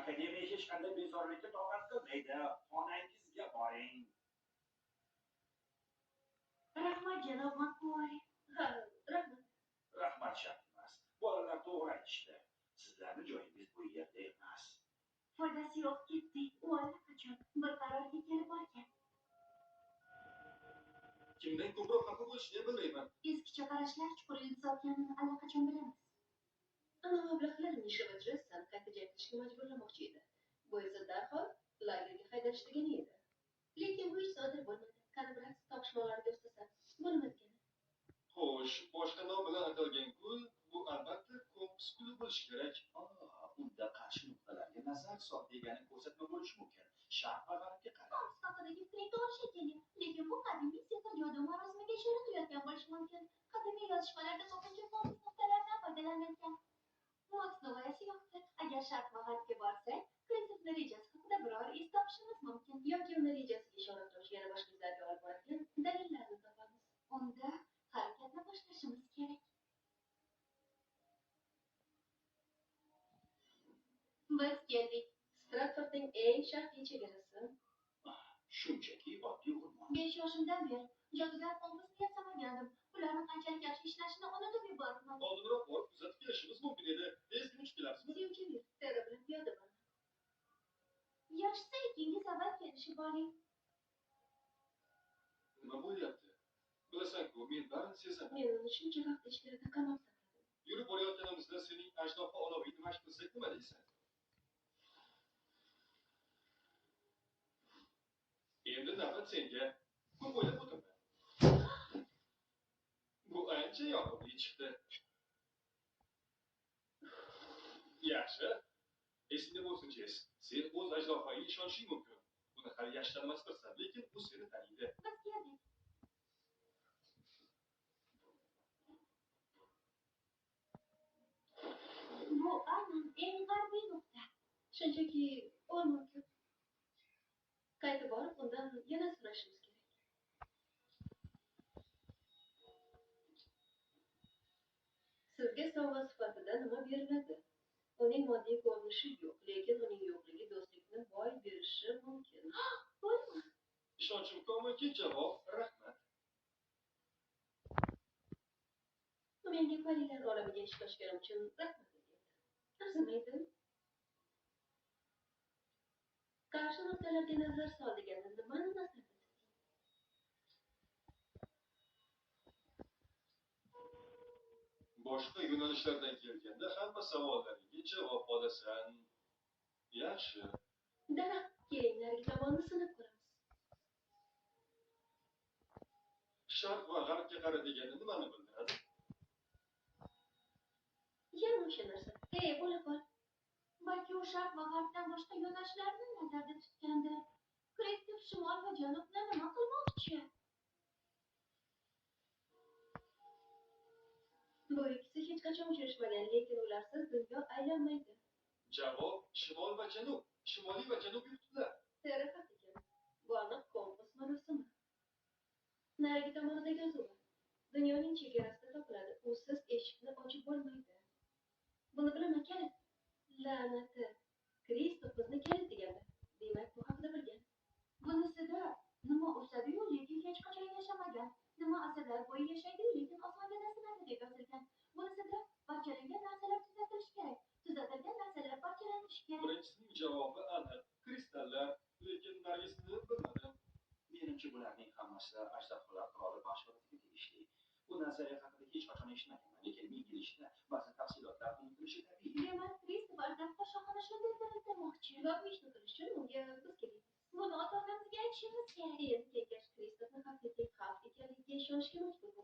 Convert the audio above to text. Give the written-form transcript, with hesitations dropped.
Akademiya hech qanday bezorilikka toqat qilmaydi. Xonangizga boring. Rahmat, janob Makkuori. Ha, rahmat. Rahmat shart emas. Bolalar to'g'ri aytishdi. Sizlarni joyingiz bu yerda emas. Foydasi yo'q, ketdik. U allaqachon bir qarorga kelib olgan. Kimdan ko'proq xafa bo'lishni bilmayman. Eskicha qarashlar chuqur ildiz otganini allaqachon bilamiz. Ana mablag'lar Misha va Jessani qayta jang qilishga majburlamoqchi edi. Bu esa darhol lagerga haydalish degani edi. Lekin bu ish sodir bo'lmadi. Qani biroz topishmoqlarga ustasan. Bu nima degani? Xo'sh, boshqa nom bilan atalgan gul, bu albatta kompas guli bo'lishi kerak. Unda qarshi nuqtalarga nazar sol degani ko'rsatma bo'lishi mumkin. Sharq va g'arbga qara. Kompas haqidagi fikring to'g'ri shekilli, lekin bu qadimiy sehr-jodu marosimiga ishora qilayotgan bo'lishi mumkin. Qadimiy yozishmalarda ko'pincha kompas nuqtalaridan foydalanilgan. Maksni g'oyasi yoqdi. Agar sharq va g'arbga borsak, Kristofni rejasi haqida biror iz topishimiz mumkin. Yoki uni rejasiga ishora qiluvchi yana boshqa izlarga olib boradigan dalillarni topamiz. Unda harakatni boshlashimiz kerak. Biz keldik. Stratfordning eng sharqiy chegarasi. Shunchaki oddiy o'rmon. 5 yoshimdan beri jodugar kompasni yasamagandim. Ularni qanchalik yaxshi ishlashini unutib yuboribman. Oldinroq borib kuzatib kelishimiz mumkin edi. Tezgina uchib kelarsizmi? Sevgi, Tera bilan piyoda boraman. Yaxshisi ikkingiz avval kelishib oling. Nima bo'lyapti? Bilasan-ku, men barini sezaman. Men uni shuncha vaqt ichkarida qamab saqladim. Yurib borayotganimizda sening ajdoho olovingni mashq qilsak nima deysan? Endi navbat senga. Ko'p o'ylab o'tirma. Bu ancha yoqimli chiqdi. Yaxshi. Esingda bo'lsin, Jess. Sen o'z ajdohoingga ishonishing mumkin. Uni hali yaxshi tanimasdirsan, lekin u seni taniydi. Biz keldik. Bu aynan eng g'arbiy nuqta. Shunchaki o'rmon ko'p. Qaytib borib undan yana so'rashimiz kerak. Sizga sovg'a sifatida nima beriladi? Uning moddiy ko'rinishi yo'q, lekin uning yo'qligi do'stlikni boy berishi mumkin. Bo'lma. Ishonchim komilki, javob rahmat. Menga parilar olamiga eshik ochganim uchun rahmat degandi. Arzimaydi. Qarshi nuqtalarga nazar sol degani nimani nazarda tutding? Boshqa yo'nalishlardan kelganda hamma savollaringga javob olasan. Yaxshi. Daraxt, keling narigi tomonni sinab ko'ramiz. Sharq va g'arbga qara degani nimani bildiradi? Yana o'sha narsa. Ey, bo'la qol. Balki u sharq va g'arbdan boshqa yo'nalishlarni nazarda tutgandir. Kristof shimol va janubni nima qilmoqchi? Bu ikkisi hech qachon uchrashmagan, lekin ularsiz dunyo aylanmaydi. Javob shimol va janub, shimoliy va janubiy qutblar. Tera haq ekan. Bu aniq kompas marosimi. Narigi tomonidagi yozuv. Dunyoning chegarasida topiladi. Usiz eshikni ochib bo'lmaydi. Buni bilaman, kalit. La'nati. Kristof bizni kalit degandi. Demak, bu haqida bilgan. Bunisida nima o'sadi-yu, lekin hech qachon yashamagan. Nima asrlar bo'yi yashaydi-yu, lekin osongina sinadi deb yozilgan. Bunisida parchalangan narsalar tuzatilishi kerak. Tuzatilgan narsalar parchalanishi kerak. Birinchisining javobi aniq. Kristallar, lekin narigisini bilmadim. Menimcha bularning hammasi ajdarholar qiroli bashoratiga tegishli. Bu nazariya haqida hech qachon eshitmaganman, lekin ming yil ichida ba'zi tafsilotlar unutilishi tabiiy. Demak, Kristof ajdarho shoxini shunday tiriltirmoqchi. Va bu ishni qilish uchun unga biz kerakmiz. Buni ota-onamizga aytishimiz kerak. Endi kengash Kristofni haqiqiy xavf ekanligiga ishonishga majbur bo'ldi.